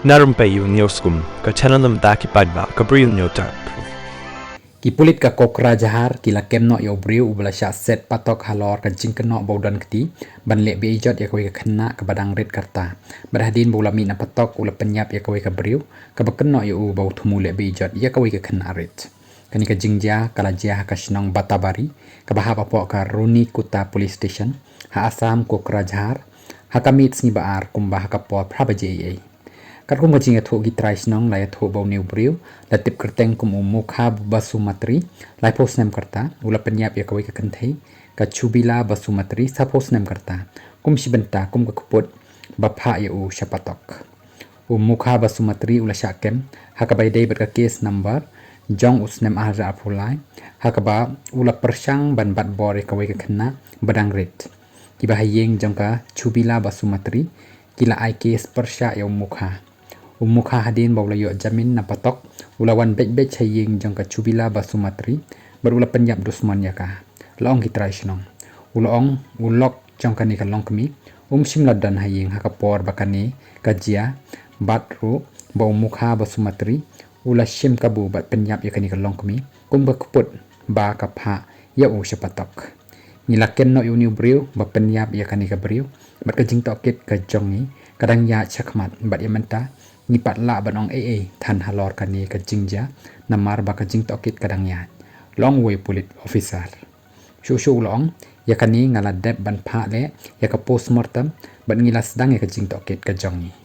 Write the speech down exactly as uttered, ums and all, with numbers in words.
Na rympei ïa u News Kum, ka channel na bynta ki paidbah ka Bri u Hynñiewtrep. Ki pulit ka Kokrajhar ki la kem noh ïa u briew uba la shah set patok halor ka jingkynnoh ba u don kti ban leh beiñ jot ïa kawei ka khynnah kaba dang rit ka rta. Bad hadien ba u la mih na patok u la pynïap ïa kawei ka briew kaba kynnoh ïa u ba u thmu leh beiñ jot ïa kawei ka khynnah rit. Kane ka jingjia ka la jia ha ka shnong Batabari kaba hap hapoh ka Runikutta Police Station ha Assam, Kokrajhar, ha ka miet sngi ba ar kumba ha ka por phra baje eiei. Katkum ka jingïathuh ki trai shnong la ïathuh ba une u briew la tip kyrteng kum u Mukha Basumatri, laiphew snem ka rta, u la pynïap ïa kawei ka kynthei ka Chubila Basumatri, saphew snem ka rta, kum shi bynta kum ka kput ba phah ïa u sha patok. U Mukha Basumatri u la shah kem ha kaba ïadei bad ka case number jong u snem arhajar arphew lai ha kaba u la pyrshang ban bat bor ïa kawei ka khynnah ba dang rit. Kiba ha ïing jong ka Chubila Basumatri ki la ai case pyrshah ïa u Mukha. U Mukha hadien ba u la ïoh jamin na patok u la wan beit beit ha ïing jong ka Chubila Basumatri bad u la pynïap dusmon ïa ka, la ong ki trai shnong. U la ong u lok jong kane ka longkmie um shym la don ha ïing ha ka por ba kane ka jia bad ruh ba u Mukha Basumatri u la shim kabu bad pynïap ïa kane ka longkmie kum ka kput ba ka phah ïa u sha patok. Ngi la kem noh ïa une u briew ba pynïap ïa kane ka briew bad ka jingtohkit ka jong ngi ka dang ïaid shakhmat bad ïa mynta ngi pat lah ban ong eiei than halor kane ka jingjia namar ba ka jingtohkit ka dang ïaid, la ong uwei u pulit officer. Shuh shuh u la ong, ïa kane nga la dep ban phah leh ïa ka postmortem bad ngi la sdang ïa ka jingtohkit ka jong ngi.